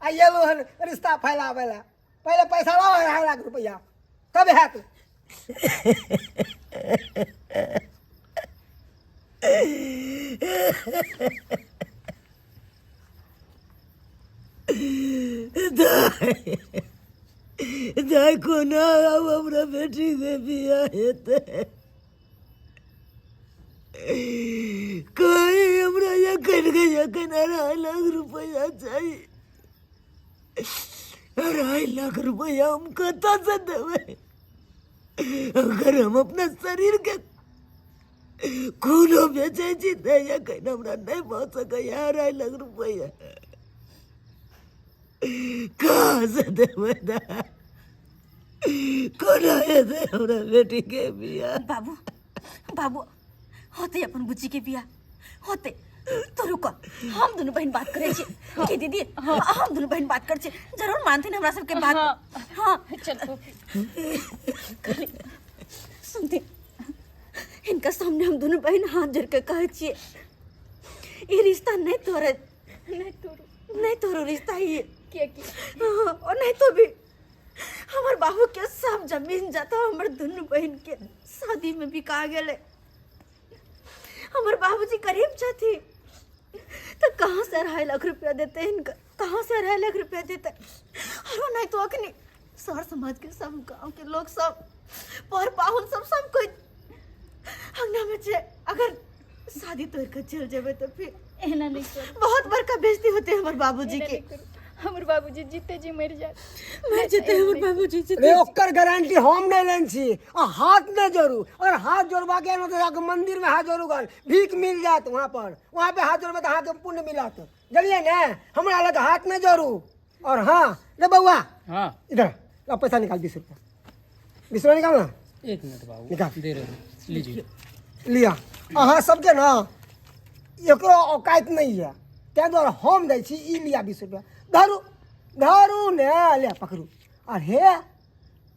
आ एलहुँ हन रिश्ता फैलावे ला। पहले पैसा लाओ 2.5 लाख रुपया तब हैत। दाइ दाइ, कोना आब हमरा बेटीके बियाह हेतै? कहीं हमरा एखन के एखन 2.5 लाख रुपया चाही। 2.5 लाख रुपया हम कतऽसँ देबै? अगर हम अपना शरीरके खूनो बेचै छी तऽ एखन हमरा नहि भऽ सकैए 2.5 लाख रुपैआ। कहाँसँ देबै दाइ? कोना हेतै हमरा बेटीके बियाह? बाबू बाबू, होतै अपन बुच्ची के बियाह होतै। तो रुको, हम दुनू बहन बात करै छी। की दीदी? हाँ, हम दुनू बहन बात करै छी, जरूर मानथिन हमरा सबके बात। हाँ चल फोफी। सुनथिन, हिनका सामने हम दुनू बहन हाथ जोड़ के कहै छियै, ई रिश्ता नहीं तोड़े, नहीं तोड़ू, नहीं तोड़ू रिश्ता ये। किया की? हाँ, और नहीं तो भी हमर बाबू के सब जमीन जाता हमर दुनू बहन के शादी में बिका गेलै। हमर बाबूजी गरीब छथिन तो कहाँ से 2.5 लाख रुपया देते हिनका, कहाँ से 2.5 लाख रुपया देते? और नहीं तो अखनी सर समाज के सब गांव के लोग सब पर पाहुन सब सब कोई अंगना में छे, अगर शादी तोड़ के चल जेबे तो फिर एना नहीं करू, बहुत बड़का बेइज्जती होते हमर बाबूजी एना के। नहीं करू, हमर बाबूजी जीते जी मरि जात, मर जेते हमर बाबूजी जीते। रे ओकर गारंटी हम नहीं लेन छी। आ हाथ नहीं जोड़ू, और हाथ जोड़बा के न तो जाके मंदिर में हाथ जोड़ू गन भीख मिल जात वहाँ पर, वहाँ पे हाथ जोड़बे तो अहाँके पुण्य मिलत, जानलिए ने? हमरा लग हाथ नहीं जोड़ू। और हाँ रे बउआ, हाँ इधर ला पैसा निकाल, 20 रुपया, 20 रुपया निकाल ना। एक मिनट बाबू, निकाल। दे रहे हैं, लीजिए। लिया। अहाँ सबके ना एकरो औकात नहीं है, ताहि दुआरे हम दै छी। ई लिया 20 रुपया, धरू धरू ने, ले पकड़ू। और हे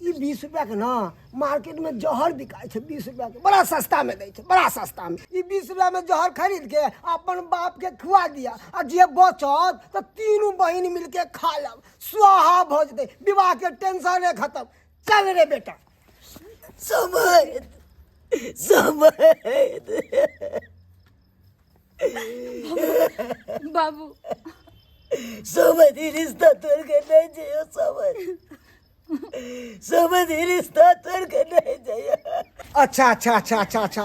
ई 20 रुपया के ना मार्केट में जहर बिकाइ छै। 20 रुपया के बड़ा सस्ता में दै छै, बड़ा सस्ता में। ई 20 रुपया में जहर खरीद के अपन बाप के खुआ दिया, आ जे बचत तऽ तीनू बहिन मिलके खा लेब, स्वाहा भऽ जेतै, विवाह के टेंशने खत्म। चल रे बेटा। समय समय बाबू समझ रिश्ता तोड़ के नहीं जाइयो, समझ समझ रिश्ता तोड़ के नहीं जाइयो। अच्छा अच्छा अच्छा अच्छा अच्छा,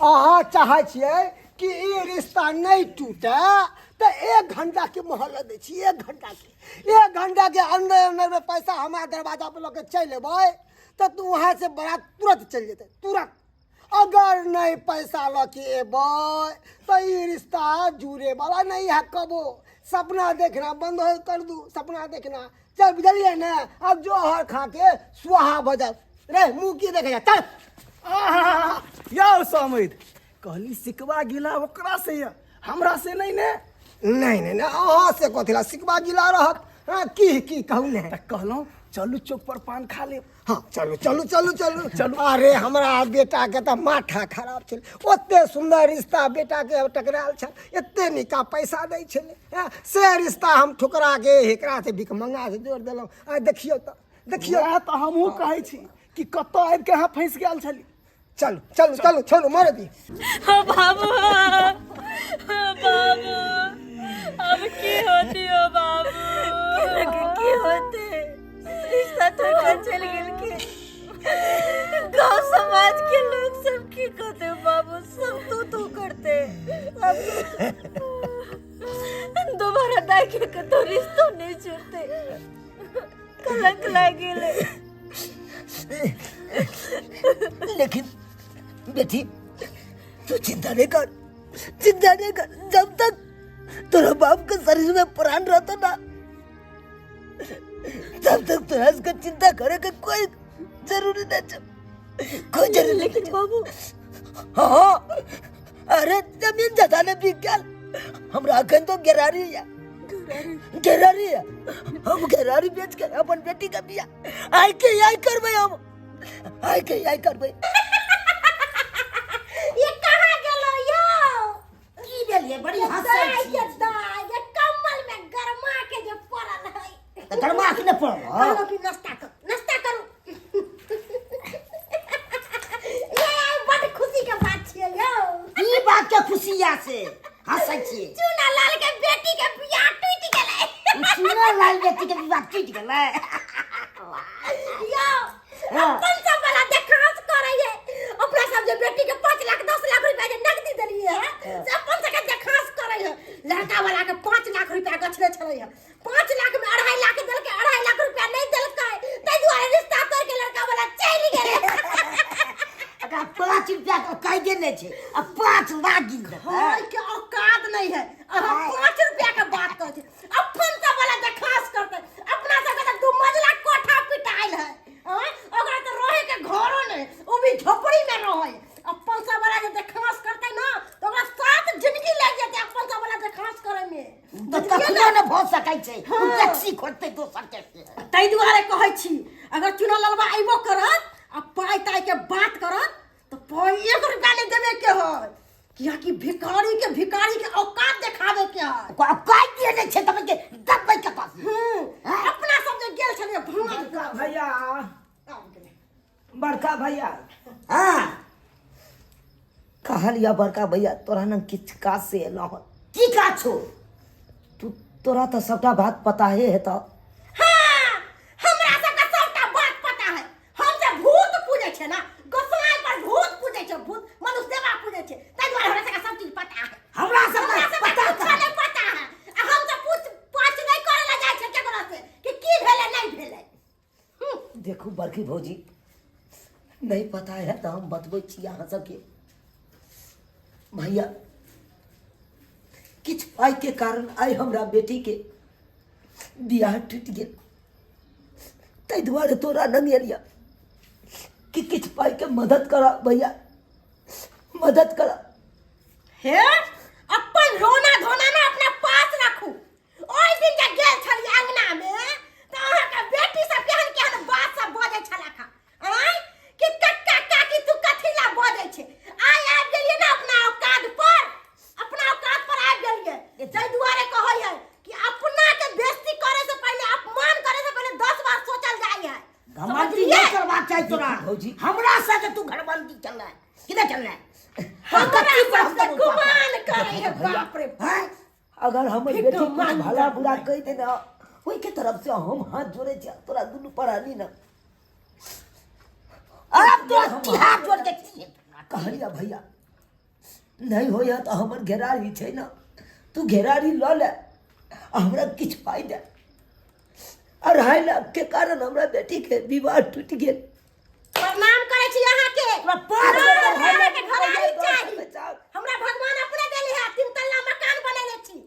अहाँ चाहै छियै कि ई रिश्ता नहीं टूटे तऽ 1 घंटा के मोहलत दै छी, 1 घंटा के, 1 घंटा के अंदर अंदर में पैसा हमारा दरवाजा पर लऽ के चलि अयबै तऽ तू वहाँ से बारात तुरंत चलि जेतै, तुरंत। अगर नहीं पैसा लऽ के एबै तऽ ई रिश्ता जुड़े वाला नहीं है कबो। सपना देखना बंद हो कर दू, सपना देखना। चल बुझलियै ने, अब जोहर खा के सुहा भऽ जाओ रे, मुँह की देखे जा, चल। आहा, यौ समित, कहली सिकवा गिला ओकरा से यऽ, हमरा से नहीं ने? नहीं नहीं नहीं, अहाँ से कथी ला सिकवा गिला रहत? हाँ, की की कहू ने? तऽ कहलहुँ चलू चौक पर पान खा लेब। हाँ चलू चलू चलू चलू चलू। अरे हमरा बेटा के तऽ माथा खराब छलै, ओते सुंदर रिश्ता बेटा के टकरायल छल, एते निका पैसा दै छलै, हाँ, से रिश्ता हम ठुकरा के एकरा से भिखमंगा से जोड़ देलहुँ। आ देखियौ तऽ, देखियौ। वएह तऽ हमहूँ कहै छी कि कतऽ आबि के अहाँ फँसि गेल छली। चलू चलू चलू चलू, मर दी। हाँ, बाबू, हाँ, बाबू, अब की होती हो बाबू? की होते, रिश्ता तोड़ के चल गेल के गांव समाज के लोग सब की कहते बाबू, सब तू तू करते। अब दोबारा दाई के कतो रिश्तो नहीं जुड़ते, कलंक लाग गेले। लेकिन बेटी तू चिंता नहीं कर, चिंता नहीं कर, जब तक तेरा बाप के शरीर में प्राण रहता ना तब तक तोरा इसका चिंता करे के कोई जरूरी नहीं छे, कोई जरूरी नहीं। लेकिन बाबू। हाँ, अरे जमीन जथा ने बिक गेल, हमरा अखन तो गेरारी है, गेरारी है, हम गेरारी बेच के अपन बेटी के बियाह आइ के आई करबै, हम आइ के आई करबै। ये कहाँ गेलो यो? की भेल ये? बड़ी हंसै दाइ छी। के दाइ, ये कम्बल में गरमा के जे पड़ल है। तऽ गरमा के नहि पड़ल हँ? कहलो कि नाश्ता करू, नाश्ता करू। ये आइ बड़ खुशी के बात छियै यौ। की बात के खुशी या से हंसै छियै? चूना लाल के बेटी के बियाह टूटि गेलै। चूना लाल बेटी के बियाह टूटि गेलै? यौ, अपन सब वाला देखांस करै है। अपना सब जे बेटी के 5 लाख 10 लाख रुपया जे नकदी देलियै है, से अपन सबके देखांस करै है। लड़का वाला के 5 लाख रुपया गछने छलै है, 5 लाख में 2.5 लाख देलकै, 2.5 लाख रुपया नहीं देलकै, ताहि दुआरे रिश्ता तोड़ के लड़का वाला चलि गेलै। एकरा 5 रुपया के कायदे नहि छै आ 5 लाख गिन देतै। होय के औकात नहीं है, अहाँ 5 रुपया के बात करै छी, अपन सब वाला देखांस करतै। अपना सबके तऽ 2 मंजिला कोठा पिटाइल है, आँय? ओकरा तऽ रहे के घरो नहि, ओ भी झोपड़ी में रहै। अपन सब वाला जे देखांस करतै ना तऽ ओकरा 7 जिंदगी लागि जेतै अपन सब वाला देखांस करे में। तऽ कखनो नहि भऽ सकै छै, ओ टैक्सी खोजतै दोसर टैक्सी। ताहि दुआरे कहै छी अगर चुना ललबा अयबो करत आ पाइ ताइ के बात करत तऽ पाइ 1 रुपया नहि देबे के है, कियाकि भिखारी के भिखारी के औकात देखाबे के है। ओकरा औकात दिए नहि छै तब के दबबै कतऽ से? अपना सब जे गेल छलियै भाँज। बड़का भैया, बड़का भैया, हाँ कहलिया बड़का भैया तोरा न किछु काज से एलहुँ हन। की काज छौ? तू तोरा तऽ सबटा बात पता हे हेतौ। हाँ, हमरा सबके सबटा बात पता है। हम जे भूत पूजै छै ना, गोसाई पर भूत पूजै छै, भूत मनुष्य देवा पूजै छै, ताहि दुआरे हमरा सबके सब चीज पता है। हमरा सबके हमरा सबके पता कुछो नहि पता है। आ हम तऽ पूछ पाछ नहि करै लए जाइ छै केकरो से कि की भेलै नहि भेलै। देखू बड़की भौजी, नहीं पता है तऽ हम बतबै छी अहाँ सबके। भैया किछु पाइके कारण आइ हमरा बेटीके बियाह टूटि गेल, ताहि दुआरे तोरा लग एलियै कि किछु पाइके मदद करऽ भैया, मदद करऽ। हे अपन रोना धोना ना अपना पास राखू। ओहि दिन जे गेल छलियै अंगना में तऽ अहाँके बेटी सब केहन केहन बात सब बजै कहै छलक हँ आँय कि कक्का काकी तू कथी ला बजै छै आइ आबि गेलियै ने अपना औकात पर अपना औकात पर आबि गेलियै ताहि दुआरे कहै है कि अपना के बेइज्जती करे से पहले अपमान करे से पहले 10 बार सोचल जाय है घमंडी नहीं करबाक चाही तोरा भौजी। हमरा से तू घमंडी चल रहा है किधर चल रहा है हमरा कथी पर हम सबसे तोरा गुमान करे है बाप रे हैं? अगर हमर फिर बेटी तो कुछ मान भला बुरा कहि दे ना ओहि के तरफ से हम हाथ जोड़े छी तोरा दुनू परानी ना अब तोरा की हाथ जोड़ के की कहलिया भैया नहीं होइए तऽ हमर घेरारी छै ने तू घेरारी लऽ ले आ हमरा किछु पाइ दे 2.5 लाख के कारण हमरा बेटीके विवाह टूटि गेल। प्रणाम करै छी अहाँ के। तोरा पाँच हमरा गोटा अहाँके 2.5 लाख घरारी रुपैआ चाही। बचाउ। हमरा भगवान अपने देले है, तीन तल्ला मकान बनेले छी।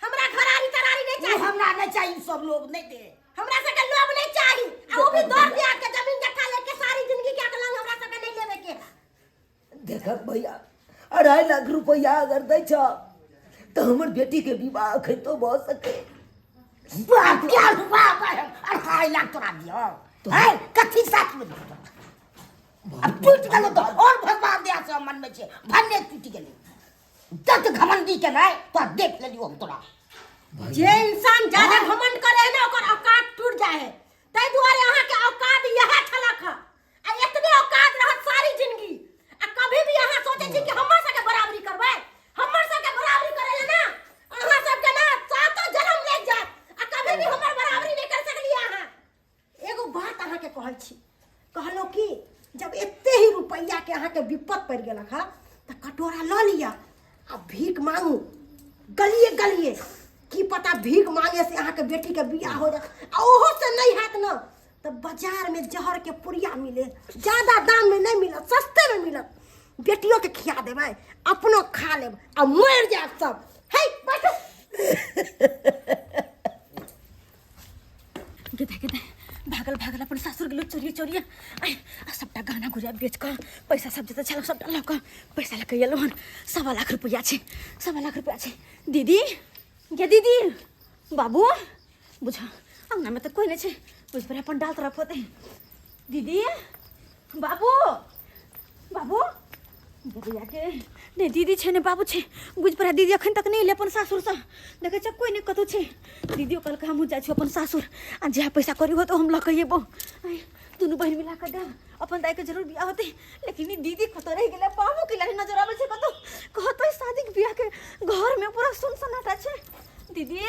हमरा घरारी तरारी नहीं उ चाही। हमरा नहीं चाहिए, सब लोग नहीं दे। हमरा सबके लोभ नहीं चाही आ वो भी दौड़ दिया के जमीन जट्ठा लेके सारी जिंदगी के अकलंग हमरा सबके नहीं लेवे के है। देखक भैया, 2.5 लाख रुपैआ अगर दै छ तऽ हमर बेटीके विवाह अखन तो भऽ सके। वाह क्या वाह वाह, 2.5 लाख तोरा दियो है कथी साथ में दियो तोरा? अब टूट गेलो तो और भगवान दया से हम मन में छे भन्ने टूट गेलै तत घमंडी के नहीं तो देख लेलियो हम तोरा। जे इंसान ज्यादा घमंड करे है ना ओकर औकात टूट जाए है। ताहि दुआरे अहाँ के औकात यह छलक है आ एतने औकात रहत सारी जिंदगी आ कभी भी अहाँ सोचे छी कि हमर सबके बराबरी करबै, हमर सबके बराबरी करे ला ना अहाँ सबके ना सातो जन्म लागि जायत आ कभी भी हमर बराबरी नहीं कर सकलियै अहाँ। एगो बात अहाँ के कहै छी, कहलहुँ कि जब एते ही रुपैआ के अहाँ के विपत पड़ि गेलक हँ तऽ कटोरा लऽ लिअ आ भीख मांगू गलिए गलिए, की पता भीख मांगे से अहाँ के बेटी के बियाह हो जाए आ ओहो से नहीं हैत न तऽ बाजार में जहर के पुड़िया मिले, ज्यादा दाम में नहीं मिलत, सस्ते में मिलत, बेटियों के खिया देबै, अपनो खा लेब आ मरि जायब सब। हे बैठू। गेदा गेदा भागल भागल अपन सासुर गेलो चोरिए चोरिए आइ आ सबटा गहना गुड़िया बेच कऽ पैसा सब जते छल सबटा लऽ कऽ पैसा लऽ कऽ एलहुँ हन। 1.25 लाख रुपैआ छै, 1.25 लाख रुपैआ छै। दीदी गे दीदी, बाबू बुझ अङ्गनामे तऽ कोइ नहि छै, बुझ पर अपन डाल तरफ होतै। दीदी, बाबू, बाबू भैया के नहि दीदी छै ने बाबू छै। बुझ पर दीदी अखन तक नहि एलै अपन सासुरसँ, देखै छै कोइ नहि कतहु छै। दीदियो कहलकै हमहूँ जाइ छी अपन सासुर आ जएह पैसा करी होतौ हम लऽ कऽ अयबौ। आँय, दुनू बहिन मिला कऽ देब अपन दाइके, जरूर बियाह होतै। लेकिन ई दीदी कतऽ रहि गेलै? बाबूके लए नजर आबै छै कतहु कहतै शादीके बियाहके घरमे पूरा सुन सन्नाटा छै। दीदी,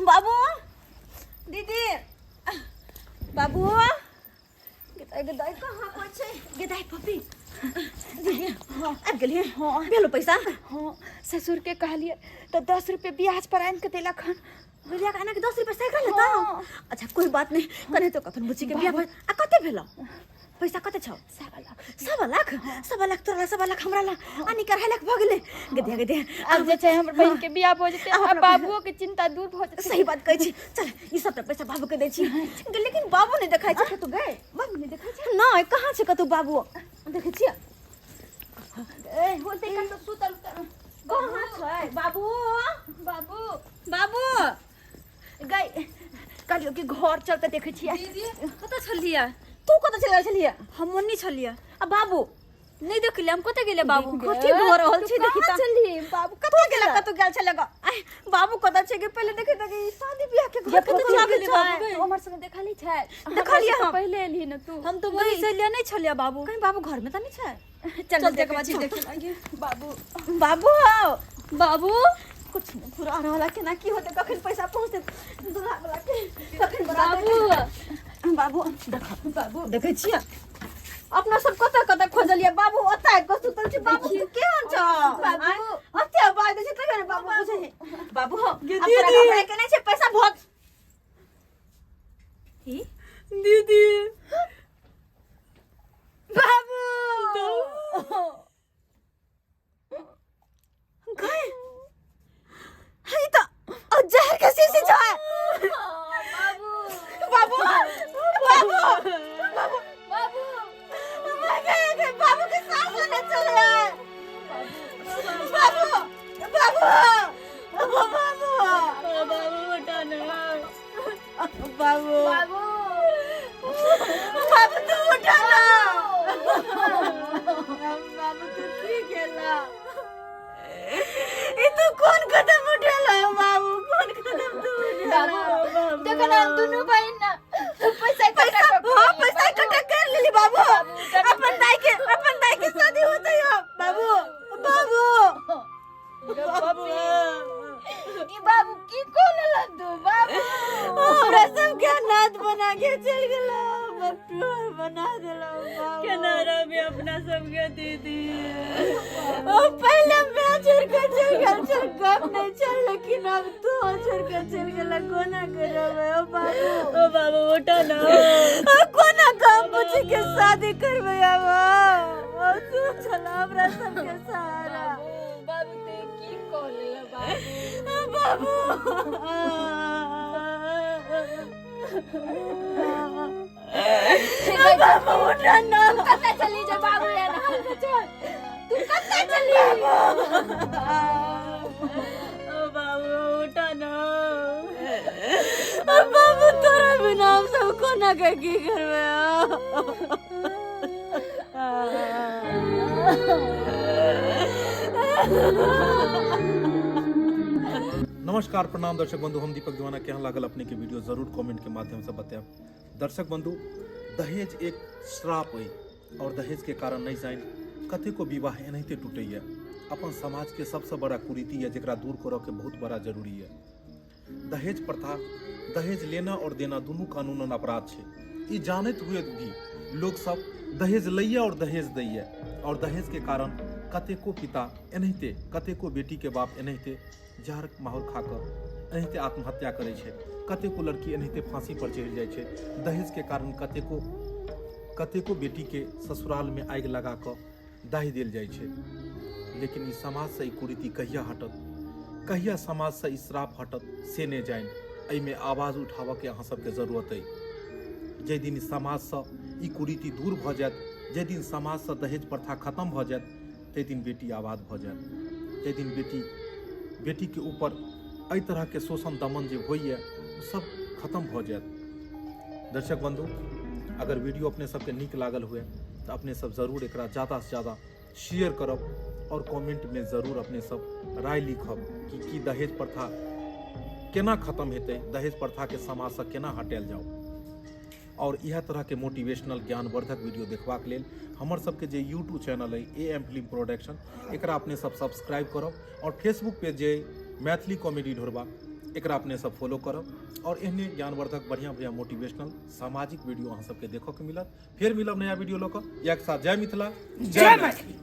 बाबू, दीदी, बाबू, गेदाइ गेदाइ कहाँ कोइ छै? गेदाइ पपी, दीदी आबि गेलियै? हाँ। भेलो पैसा? हाँ, ससुर के कहलिए तो 10 रुपये ब्याज पर आनि के देलक हन। भैया के आना के 10 रुपये सैकड़ा लेता? हाँ। अच्छा कोई बात नहीं, कने तो कखन बुच्ची के बियाह भऽ आ कते भेलो पैसा, कते छौ? 1.25 लाख। 1.25 लाख? 1.25 लाख तोरा ला, 1.25 लाख हमरा ला आ निकर 2.5 लाख भऽ गेलै। गदिया गदिया आब जे छै हमर बहिन के बियाह भऽ जेतै आब आ अपना बाबुओ के चिंता दूर भऽ जेतै। सही बात कहै छी। चल ई सबटा पैसा बाबू के दै छी। लेकिन बाबू नहि देखाइ छै कतौ गए? बाबू नहि देखै छै? नहि, कहाँ छै कतौ बाबू? देखै छियै। ए होतै कतौ सुतल उतल। कहाँ छै बाबू? बाबू। बाबू गई, कहलियौ कि घर चल तऽ देखै छियै। दीदी कतऽ छलियै? तू कतऽ चलि गेल छलियै? हम ओन्नी छलियै। आ बाबू? नहि देखलियै हम, कतऽ गेलै बाबू? कथी भऽ रहल छै? देखी कहाँ तऽ। छली बाबू? कतऽ गेल? कतऽ गेल छलै ग? आइ बाबू कतऽ छै कि पहिले देखै तऽ ई शादी बियाह के घर कतऽ कतऽ चलि लागल गेलै छै? बाबू गई? हमर संगे देखली छै? देखलियै हम। पहिले एलही ने तू। हम तऽ वही गई। से लिए नहि छलियै बाबू। कहीं बाबू घर में तऽ नहि छै? चल चल देखै देखै छी। छी। देखै बाबू। बाबू हौ। बाबू। कुछ नहीं पूरा रहल है, केना की होतै, कखन पैसा पहुँचतै दूल्हा वाला के, कखन बरात बाबू। एतै? बाबू देख। बाबू। देखै छियै अपना सब कतऽ कतऽ खोजलियै, बाबू ओतऽ आबि कऽ सुतल छै। बाबू तू केहन छ? बाबू। ओते आवाज दै छै तखन बाबू बुझै है। बाबू हो, गे आब तोरा दीदी। घबराय के नहि छै, पैसा भऽ ई दीदी। बाबू गए है त और जहर के शीशी जो है। बाबू। बाबू, बाबू, बाबू, बाबू। मर गए गे, बाबू के सांस लेने चल रहा है। बाबू, बाबू, बाबू, बाबू। बाबू उठा ना। बाबू। बाबू। बना देलहुँ बाबू। केना रहबै अपना सबके दीदी? ओ पहिले माय छोड़ि कऽ चलि गेल छल, गप नहि छल, लेकिन आब तू छोड़ि कऽ चलि गेल, कोना के रहबै? ओ बाबू, ओ बाबू, उठा ना। ओ कोना कम बुझी के शादी करबै आब? ओ तू छल हमरा सबके सहारा। बाबू, ते की कह लेला बाबू? बाबू, बाबू, उठा ना। कतऽ चली जा बाबू? यार चल, तू कतऽ चली? ओ बाबू, उठा ना। ओ बाबू, तोरा बिना हम सब कोना के की करबै? नमस्कार, प्रणाम दर्शक बंधु, हम दीपक दीवाना। केहन लागल अपने के वीडियो, जरूर कमेंट के माध्यम से बतायब। दर्शक बंधु, दहेज एक श्राप अइ और दहेज के कारण नहीं जानि कतेको विवाह एनाहिते टूटैया। अपन समाज के सबसे बड़ा कुरीति है जकरा दूर करऽ के बहुत बड़ा जरूरी है। दहेज प्रथा, दहेज लेना और देना दुनू कानूनन अपराध छै। ई जानैत हुए भी लोक सब दहेज लैया और दहेज दैया और दहेज के कारण कतेको पिता एनाहिते, कतेको बेटी के बाप एनाहिते जहर माहौर खा कऽ एनाहिते आत्महत्या करै छै, कतेको लड़की एनाहिते फांसी पर चढ़ि जाइ छै। दहेज के कारण कतेको कतेको बेटी के ससुराल में आगि लगा कऽ दाहि देल जाइ छै। लेकिन ई समाजसँ ई कुरीति कहिया हटत, कहिया समाजसँ ई श्राप हटत, से नहि जानि। एहिमे आवाज उठाबऽके अहाँ सबके जरूरत अइ। जाहि दिन समाजसँ ई कुरीति दूर भऽ जायत, जाहि दिन समाजसँ दहेज प्रथा खत्म भऽ जायत, ताहि दिन बेटी आबाद भऽ जायत। जाहि दिन बेटी बेटीके ऊपर एहि तरहके शोषण दमन जे होइए, ओ सब खत्म भऽ जायत। दर्शक बंधु, अगर वीडियो अपने सबके नीक लागल हुए तऽ अपने सब जरूर एकरा ज़्यादासँ ज़्यादा शेयर करब और कमेंट में जरूर अपने सब राय लिखब कि की दहेज प्रथा केना खत्म हेतै, दहेज प्रथाके समाजसँ केना हटायल जाओ। और इएह तरहके मोटिवेशनल ज्ञानवर्धक वीडियो देखबाक लेल हमर सबके जे यूट्यूब चैनल अइ ए एम फिल्म प्रोडक्शन, एकरा अपने सब सब्सक्राइब करब और फेसबुक पेज जे मैथिली कॉमेडी ढोरबा, एकरा अपने सब फॉलो करब और एहने ज्ञानवर्धक बढ़िया बढ़िया मोटिवेशनल सामाजिक वीडियो अहाँ सबके देखऽ के मिलत। फेर मिलब नया वीडियो लऽ कऽ। इएह के साथ जय मिथिला, जय मैथिली।